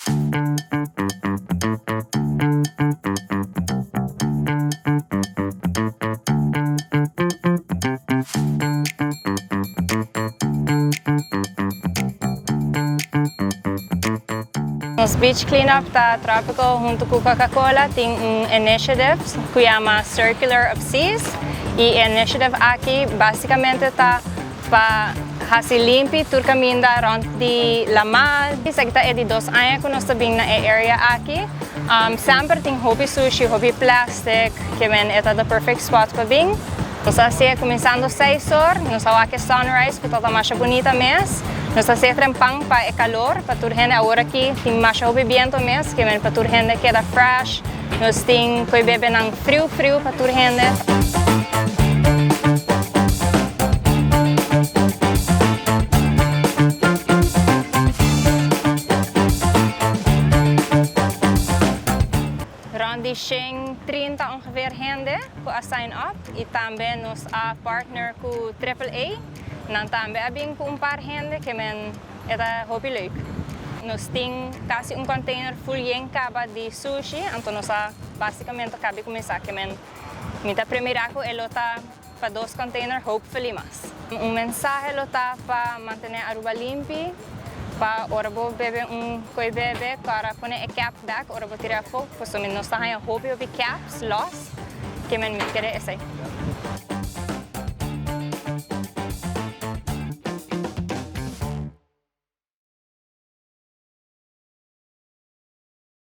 Nos Beach Cleanup ta Tropical hunto cu Coca-Cola tin un initiative cu yama Circular of Seas y e initiative aki basicamente ta pa haci limpi tur caminda rond di lama. Esaki ta e di dos aña cu nos ta bin na e area aki. Semper tin hopi sushi, hopi plastic, ke men e ta the perfect spot pa bin. Nos a hacié cuminsando 6 or, nos a wak e sunrise cu ta masha bunita mes. Nos a hacié trempan pa e calor, pa tur hende awor aki tin masha hopi biento mes, ke men pa tur hende keda fresh. Nos tin co'i bebe nan friu friu pa tur hende. Rond di 130 ongeveer hende cu a sign up y tambe nos a partner cu AAA. Nan tambe a bin cu un par hende ke men e ta hopi leuk. Nos tin casi un container full yen caba di sushi, anto nos a basicamente caba di cuminsa ke men mi ta premira cu e lo ta pa dos container, hopefully mas. Un mensahe lo ta pa mantene Aruba limpi, pa ora bo bebe un co'i bebe, para pone e cap back, ora bo tira afo, pasobra nos ta haya hopi hopi caps los, ke men mi kere esey.